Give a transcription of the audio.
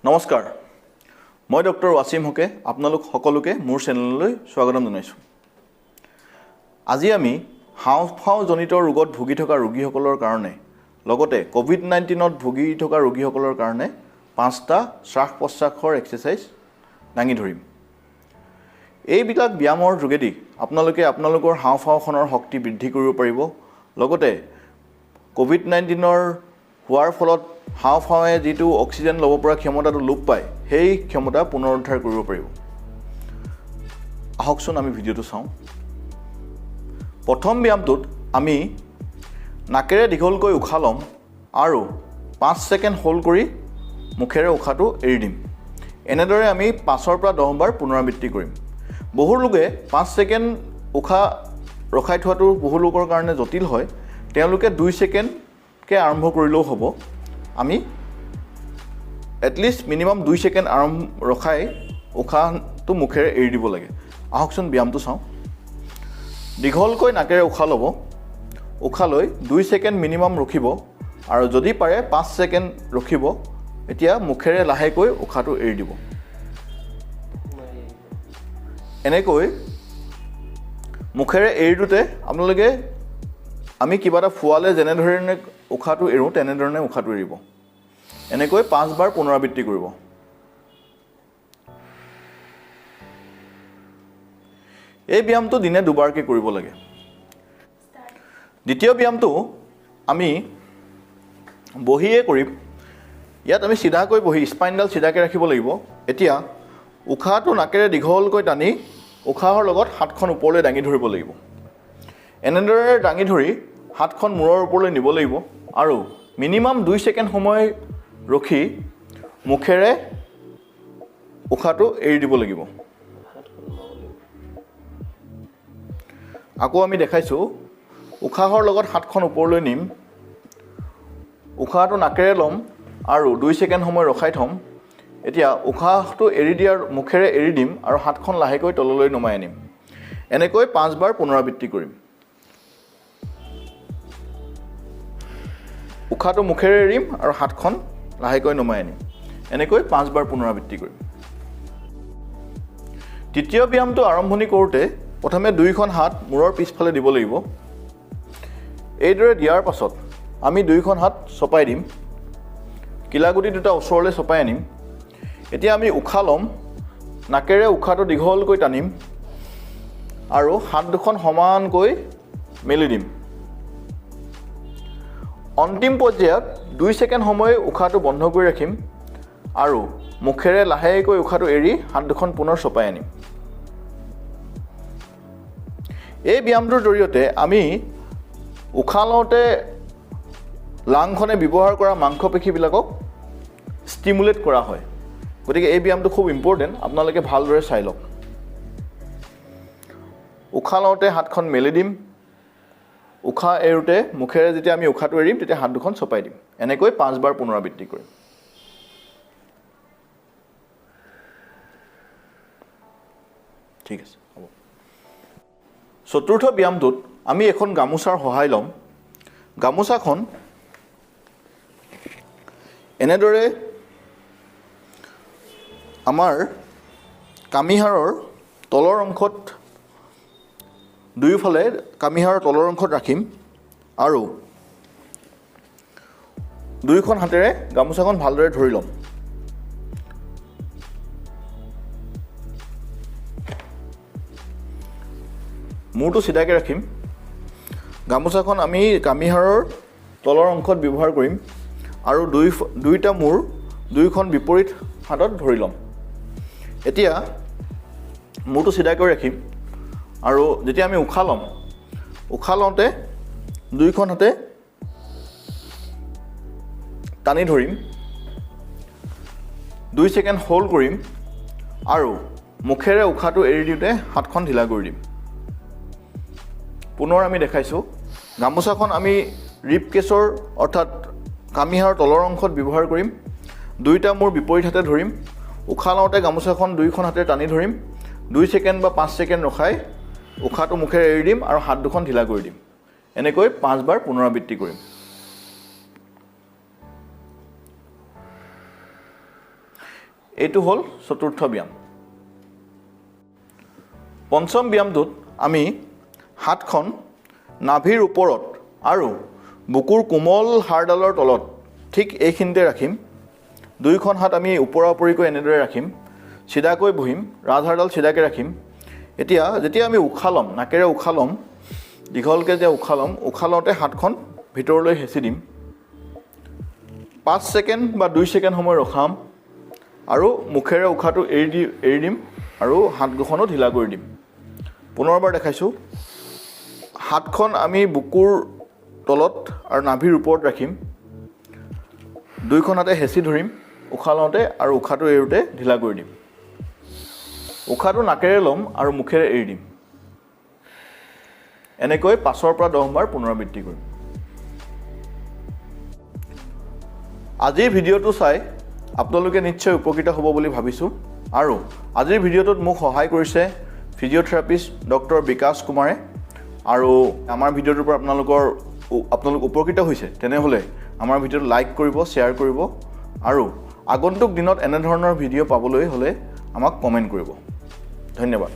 নমস্কাৰ, মই ডক্টৰ ৱাছিম হকে আপোনালোক সকলোকে মোৰ চেনেললৈ স্বাগতম জনাইছোঁ। আজি আমি হাওঁফাওঁজনিত ৰোগত ভুগি থকা ৰোগীসকলৰ কাৰণে, লগতে ক'ভিড-19ত ভুগি থকা ৰোগীসকলৰ কাৰণে 5টা শ্বাস প্ৰশ্বাসৰ এক্সাৰচাইজ দাঙি ধৰিম। এইবিলাক ব্যায়ামৰ যোগেদি আপোনালোকে আপোনালোকৰ হাওঁফাওঁখনৰ শক্তি বৃদ্ধি কৰিব পাৰিব। লগতে ক'ভিড-19ৰ হোৱাৰ ফলত হাওঁফাওঁৱে যিটো অক্সিজেন ল'ব পৰা ক্ষমতাটো লোপ পায়, সেই ক্ষমতা পুনৰুদ্ধাৰ কৰিব পাৰিব। আহকচোন আমি ভিডিঅ'টো চাওঁ। প্ৰথম ব্যায়ামটোত আমি নাকেৰে দীঘলকৈ উশাহ ল'ম আৰু 5 ছেকেণ্ড হোল্ড কৰি মুখেৰে উশাহটো এৰি দিম। এনেদৰে আমি 5ৰ পৰা 10 বাৰ পুনৰাবৃত্তি কৰিম। বহু লোকে 5 ছেকেণ্ড উশাহ ৰখাই থোৱাটো বহু লোকৰ কাৰণে জটিল হয়। তেওঁলোকে 2 ছেকেণ্ডকৈ আৰম্ভ কৰিলেও হ'ব। আমি এটলিষ্ট মিনিমাম 2 ছেকেণ্ড আৰম্ভ ৰখাই উশাহটো মুখেৰে এৰি দিব লাগে। আহকচোন ব্যায়ামটো চাওঁ। দীঘলকৈ নাকেৰে উশাহ ল'ব, উশাহ লৈ 2 ছেকেণ্ড মিনিমাম ৰখিব আৰু যদি পাৰে 5 ছেকেণ্ড ৰখিব। এতিয়া মুখেৰে লাহেকৈ উশাহটো এৰি দিব। এনেকৈ মুখেৰে এৰি দিওঁতে আপোনালোকে আমি কিবা এটা ফুৱালে যেনেধৰণে উশাহটো এৰোঁ তেনেধৰণে উশাহটো এৰিব। এনেকৈ 5বাৰ পুনৰাবৃত্তি কৰিব। এই ব্যায়ামটো দিনে দুবাৰকৈ কৰিব লাগে। দ্বিতীয় ব্যায়ামটো আমি বহিয়ে কৰিম। ইয়াত আমি চিধাকৈ বহি স্পাইনডাল চিধাকৈ ৰাখিব লাগিব। এতিয়া উশাহটো নাকেৰে দীঘলকৈ টানি উশাহৰ লগত হাতখন ওপৰলৈ দাঙি ধৰিব লাগিব। এনেদৰে দাঙি ধৰি হাতখন মূৰৰ ওপৰলৈ নিব লাগিব আৰু মিনিমাম 2 ছেকেণ্ড সময় ৰখি মুখেৰে উশাহটো এৰি দিব লাগিব। আকৌ আমি দেখাইছোঁ, উশাহৰ লগত হাতখন ওপৰলৈ নিম, উশাহটো নাকেৰে ল'ম আৰু 2 ছেকেণ্ড সময় ৰখাই থ'ম। এতিয়া উশাহটো এৰি দিয়াৰ মুখেৰে এৰি দিম আৰু হাতখন লাহেকৈ তললৈ নমাই আনিম। এনেকৈ 5বাৰ পুনৰাবৃত্তি কৰিম। উশাহটো মুখেৰে এৰিম আৰু হাতখন লাহেকৈ নমাই আনিম। এনেকৈ 5বাৰ পুনৰাবৃত্তি কৰিম। তৃতীয় ব্যায়ামটো আৰম্ভণি কৰোঁতে প্ৰথমে দুয়োখন হাত মূৰৰ পিছফালে দিব লাগিব। এইদৰে দিয়াৰ পাছত আমি দুয়োখন হাত চপাই দিম, কিলাকুটি দুটা ওচৰলৈ চপাই আনিম। এতিয়া আমি উশাহ ল'ম, নাকেৰে উশাহটো দীঘলকৈ টানিম আৰু হাত দুখন সমানকৈ মেলি দিম। অন্তিম পৰ্যায়ত 2 ছেকেণ্ড সময় উশাহটো বন্ধ কৰি ৰাখিম আৰু মুখেৰে লাহেকৈ উশাহটো এৰি হাত দুখন পুনৰ চপাই আনিম। এই ব্যায়ামটোৰ জৰিয়তে আমি উশাহ লওঁতে লাংখনে ব্যৱহাৰ কৰা মাংসপেশীবিলাকক ষ্টিমুলেট কৰা হয়। গতিকে এই ব্যায়ামটো খুব ইম্পৰ্টেণ্ট, আপোনালোকে ভালদৰে চাই লওক। উশাহ লওঁতে হাতখন মেলি দিম, উশাহ এৰোঁতে মুখেৰে যেতিয়া আমি উশাহটো এৰিম তেতিয়া হাত দুখন চপাই দিম। এনেকৈ 5বাৰ পুনৰাবৃত্তি কৰিম। ঠিক আছে, হ'ব। চতুৰ্থ ব্যায়ামটোত আমি এখন গামোচাৰ সহায় ল'ম। গামোচাখন এনেদৰে আমাৰ কামিহাড়ৰ তলৰ অংশত দুয়োফালে কামিহাড়ৰ তলৰ অংশত ৰাখিম আৰু দুয়োখন হাতেৰে গামোচাখন ভালদৰে ধৰি ল'ম। মূৰটো চিধাকৈ ৰাখিম। গামোচাখন আমি কামিহাড়ৰ তলৰ অংশত ব্যৱহাৰ কৰিম আৰু দুয়োটা মূৰ দুয়োখন বিপৰীত হাতত ধৰি ল'ম। এতিয়া মূৰটো চিধাকৈ ৰাখিম আৰু যেতিয়া আমি উশাহ ল'ম, উশাহ লওঁতে দুয়োখন হাতে টানি ধৰিম, 2 ছেকেণ্ড হোল্ড কৰিম আৰু মুখেৰে উশাহটো এৰি দিওঁতে হাতখন ঢিলা কৰি দিম। পুনৰ আমি দেখাইছোঁ, গামোচাখন আমি ৰিপ কেছৰ অৰ্থাৎ কামিহাড়ৰ তলৰ অংশত ব্যৱহাৰ কৰিম। দুয়োটা মূৰ বিপৰীত হাতে ধৰিম। উশাহ লওঁতে গামোচাখন দুয়োখন হাতেৰে টানি ধৰিম, 2 ছেকেণ্ড বা 5 ছেকেণ্ড ৰখাই উশাহটো মুখেৰে এৰি দিম আৰু হাত দুখন ঢিলা কৰি দিম। এনেকৈ 5বাৰ পুনৰাবৃত্তি কৰিম। এইটো হ'ল চতুৰ্থ ব্যায়াম। পঞ্চম ব্যায়ামটোত আমি হাতখন নাভিৰ ওপৰত আৰু বুকুৰ কোমল হাড়ডালৰ তলত ঠিক এইখিনিতে ৰাখিম। দুয়োখন হাত আমি ওপৰা ওপৰিকৈ এনেদৰে ৰাখিম, চিধাকৈ বহিম, ৰাজহাড়ডাল চিধাকৈ ৰাখিম। এতিয়া যেতিয়া আমি উশাহ ল'ম, নাকেৰে উশাহ ল'ম, দীঘলকৈ যেতিয়া উশাহ ল'ম, উশাহ লওঁতে হাতখন ভিতৰলৈ হেঁচি দিম। 5 ছেকেণ্ড বা 2 ছেকেণ্ড সময় ৰখাম আৰু মুখেৰে উশাহটো এৰি দিম আৰু হাত দুখনো ঢিলা কৰি দিম। পুনৰবাৰ দেখাইছোঁ, হাতখন আমি বুকুৰ তলত আৰু নাভিৰ ওপৰত ৰাখিম, দুয়োখন হাতে হেঁচি ধৰিম উশাহ লওঁতে আৰু উশাহটো এৰোঁতে ঢিলা কৰি দিম। উশাহটো নাকেৰে ল'ম আৰু মুখেৰে এৰি দিম। এনেকৈ 5ৰ পৰা 10 বাৰ পুনৰাবৃত্তি কৰিম। আজিৰ ভিডিঅ'টো চাই আপোনালোকে নিশ্চয় উপকৃত হ'ব বুলি ভাবিছোঁ। আৰু আজিৰ ভিডিঅ'টোত মোক সহায় কৰিছে ফিজিঅ'থেৰাপিষ্ট ডক্টৰ বিকাশ কুমাৰে। আৰু আমাৰ ভিডিঅ'টোৰ পৰা আপোনালোক উপকৃত হৈছে তেনেহ'লে আমাৰ ভিডিঅ'টো লাইক কৰিব, শ্বেয়াৰ কৰিব আৰু আগন্তুক দিনত এনেধৰণৰ ভিডিঅ' পাবলৈ হ'লে আমাক কমেণ্ট কৰিব। ধন্যবাদ।